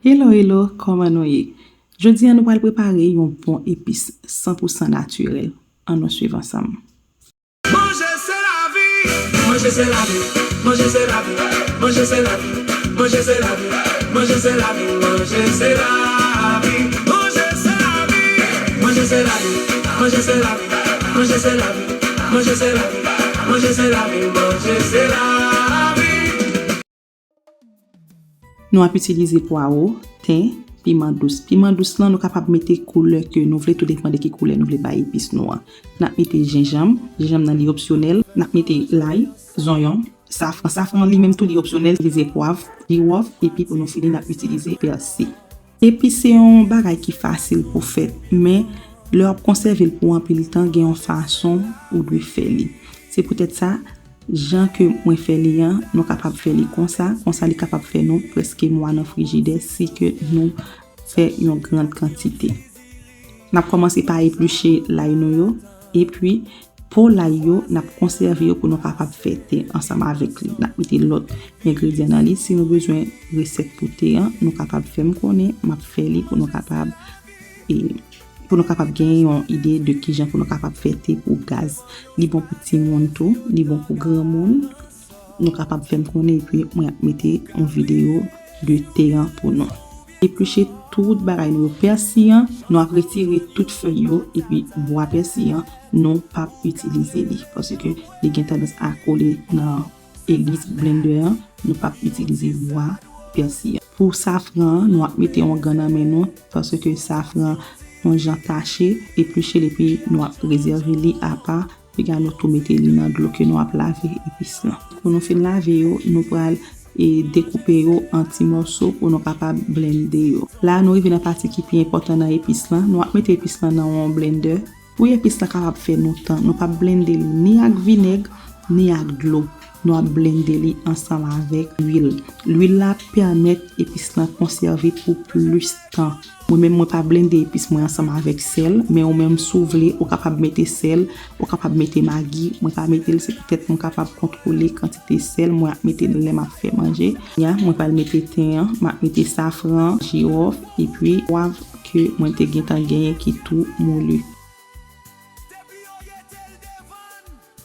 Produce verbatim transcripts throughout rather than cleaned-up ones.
Hello, hello, kòman nou ye? Jodi a, nou pral prepare yon bon epis san pou san natirèl. Ann nou swiv ansanm. Manje se lavi. Manje se lavi. Manje se lavi. Manje se lavi. Manje se lavi. Manje se lavi. Manje se lavi. Manje se lavi. Manje se lavi. Manje se lavi. Manje se lavi. Manje se lavi. Manje se lavi. Manje se lavi. Nou ap itilize pwawo, ten, piman dous. Piman dous lan, nou kapab mete koulè ke nou vle, tou depan de ki koulè nou vle bay epis nou an. N ap mete jenjanm, jenjanm nan li opsyonèl. N ap mete lay, zonyon, safran. Safran li menm tou li opsyonèl, itilize pwav, jiwòf, epi pou nou fini, n ap itilize pèsi. Epis se yon bagay ki fasil pou fèt, men lè w ap konsève l pou anpil tan, gen yon fason ou dwe fè li. Se poutèt sa, jan ke mwen fè li an, nou kapab fè li konsa, konsa li kapab fè nou prèske mwa nan frijidè si ke nou fè yon gran kantite. N ap kòmanse pa epliche lay nou yo, epi po lay yo, n ap konsève yo pou nou kapab fè te ansanm avèk li. N ap mete lòt engredyan nan li. Si nou bezwen resèt pou te an, nou kapab fè m konnen, m ap fè li pou nou kapab, e, pou nou kapab gen yon ide de kijan pou nou kapab fè te pou gaz. Li bon pou timoun tou, li bon pou granmoun. Nou kapab fè m konnen, epi mwen ap mete yon videyo de te an pou nou. Epliche tout bagay nou yo. Pèsi an, nou ap retire tout fèy yo, epi bwa pèsi an, nou p ap itilize li, paske li gen tandans a kole nan elis blendè an, nou p ap itilize bwa pèsi an. Pou safran an, nou ap mete yon gan nan men nou, paske safran yon jan tache, epliche l epi nou ap rezève li apa, piga nou tou mete li nan dlo ke nou ap lave epis lan. Pou nou fin lave yo, nou pral, e, dekoupe yo an ti mòso pou nou kapab blende yo. La, nou rive nan pati ki pi enpòtan nan epis lan. Nou ap mete epis lan nan yon blendè. Pou epis lan kapab fè nou tan, nou p ap blende li ni ak vinèg, ni ak dlo. Nou ap blende li ansanm avèk lwil. Lwil la pèmèt epis lan konsève pou plis tan. Mwen menm, mwen pa blende epis mwen ansanm avèk sèl, men ou menm, si w vle, ou kapab mete sèl, ou kapab mete magi. Mwen pa mete l, se poutèt mwen kapab kontwole kantite sèl mwen ap mete lè m ap fè manje. Ya, mwen pral mete ten an, m ap mete safran, jiwòf, epi pwav ke mwen te gentan genyen ki tou mouli.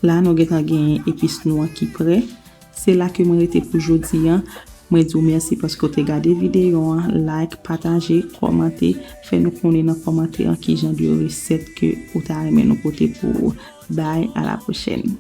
La, nou gentan genyen epis nou an ki prè. Se la ke mwen rete pou jodi an. Mwen di w mèsi paske w te gade videyo an, like, pataje, kòmante, fè nou konnen nan kòmantè an ki jan de resèt ke ou ta renmen nou pote pou ou. Bye, à la prochaine.